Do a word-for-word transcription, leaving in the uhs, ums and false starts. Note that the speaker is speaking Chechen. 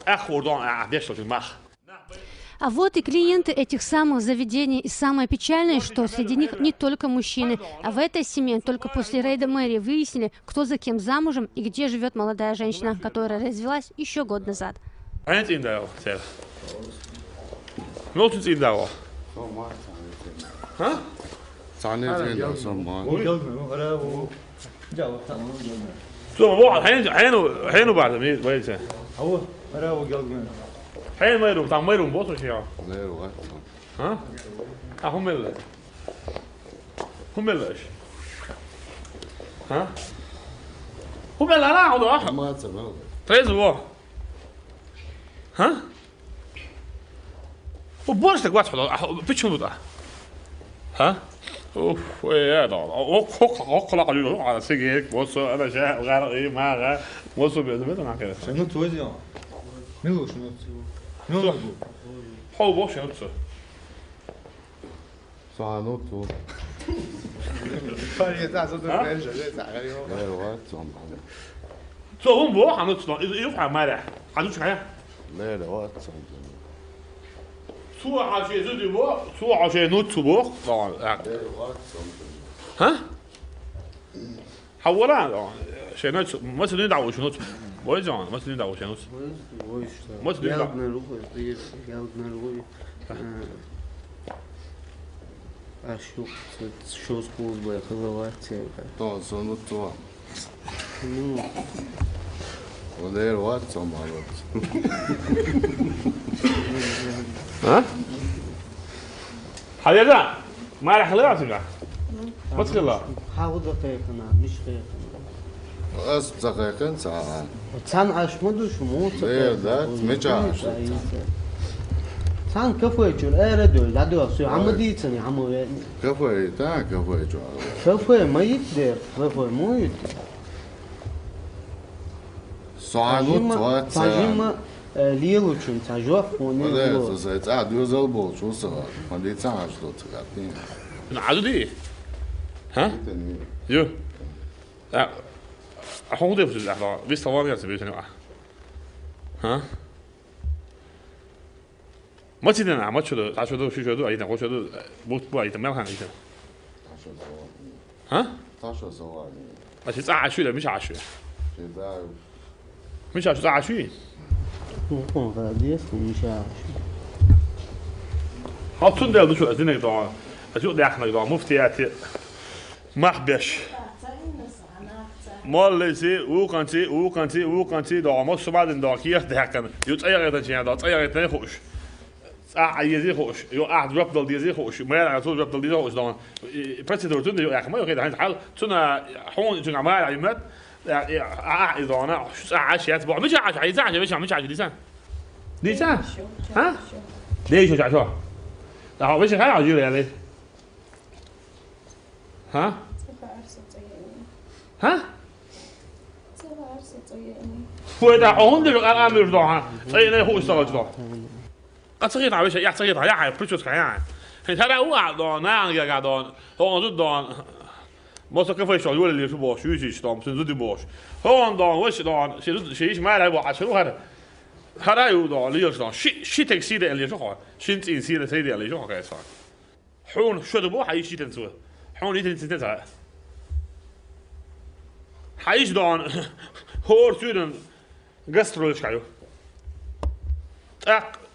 Ах, урдон, а, деш, что ты мах. А вот и клиенты этих самых заведений. И самое печальное, что среди них не только мужчины. А в этой семье только после рейда мэрии выяснили, кто за кем замужем и где живет молодая женщина, которая развелась еще год назад. Хьанец ин дагӀо, сэр? Нолчинца ин дагӀо. Хьа? Цхьаннец ин дагӀо, сом ма. Цо ма бохьа, хьен, хьен, хьен у баьрда, ми вайца. Ау, ара у гелгме. Хьен майрум, там майрум босу шиё. Леру, а? Хьа? А хӀун мел ле? ХӀун мел ле аш? Хьа? ХӀун мел ара хьо да? Ма ца мел. Трезво. Хьа? У борщ так вац хьо, а, пичун буда. Хьа? Уф, э, я да. О, хо, хо, хо, ла, ла, ла, сигек, босо, ана, ша, гар, и, ма, га, босо, бе, бе, на, кера. Шену твой зио. Милу шену твой. Милу. Хо, бо шену твой. Сану ту. Пари, та, со, ту, А? Пен, ша, ша, ша, га, ё. Э, вот, сон, сон. Цо хӀун бо, хьануц но, из, из хьа мара. Хьануц хьа? Ле, ле, вот, сон, сон. Цо хьа ше зуди бо, цо хьа ше нуц бо, сон, а. Ле, вот, сон, сон. Хьа? Хьавара, сон, ше нуц, ма ца дин дагӀуш нуц. Вай сон, ма ца дин дагӀуш нуц. Вай, вай, что? Ма ца дин дагӀуш. Ялдна руху, ялдна руху. А. Аш юкъ ца шоз кулбай хилавац церга. То, сон вот то. Ну. Валер вац, сон ма вац. А? Хьалера? Мара хилавац церга? Ма ца хила. Хьавда кхайкхина, миш кхайкхина. Ас ца кхайкхин, ца. Цан аш ма ду шумо, ца Лер, кхайкхина. Да, мича аш. Цан кафе чур, эра ду, да ду, су, хьама дийцани, хьама ве. Кафе, да, кафе чур. Кафе ма йит дер, кафе ма йит. Сагу Тажима, тваца. Тажима, э, лелучун, тажох, пони Ода, ло. Со, со, ца, дузал бол, чу со. Ма дийца, аш до цигатни. На, аду ди? Хьа? Итани. Ю. А, а хӀун де фу, а, виста ван яц бисани, а. Хьа? Ма ца дина, ма чу ду, та чу ду, ши чу ду, айта, го чу ду, бут бу, айта, мел хан, айта. Та чу ду. Хьа? Та чу ду. А чи ца ашу, да, мича ашу. Чи да. Мича ашу, ца ашу. Ну, он, да, дес, мича ашу. Хьа, цундел ду шу, аз динег да. Аз ю дяхнег да, муфтияти. Мах беш. Моллиси, вукханци, вукханци, вукханци, да, мо субадин да, киях дехкан. Ю цӀаягӀетан чин да, цӀаягӀетан хуш. ЦӀа а ези хуш, ю а жоп дал дези хуш, мэр а цу жоп дал дези хуш, да. И процедура цунда ю яхма, ю хеда хьал, цуна хун цуна мэр а юмат, а, а, а, из да, шу цӀа а шият, бо, мича а, а, из а, мича, мича, дисан. Дисан? Хьа? Дейшо, чашо. Да, хьо веши хай, а, жир яли. Хьа? Хьа? Фу да, хьо хӀунда шу къаркъа муьрш да, хьа? Цай не хуш сагал да. Къа ца хетахь, веший, я ца хетахь, я хьай, прическа, я хьай. Хьин тара у а дон, наан гага дон, хьо зуд дон. Мосо кафе шо, юле лешу бош, юсич дон, син зуди бош. Хьо дон, веший дон, ши зуд, ши иш мара бо, а ши рухар. Хара ю дон, леш дон. Ши, ши тек сиде лешу хо. Шин цин сиде, сиде лешу хо, кайсан. Хьуна шо ду бу, хьан йиш йитан цо. Хьуна йитан цо. Хьан йиш дон, хӀор цуьнан гастролешка ю. ТӀаккха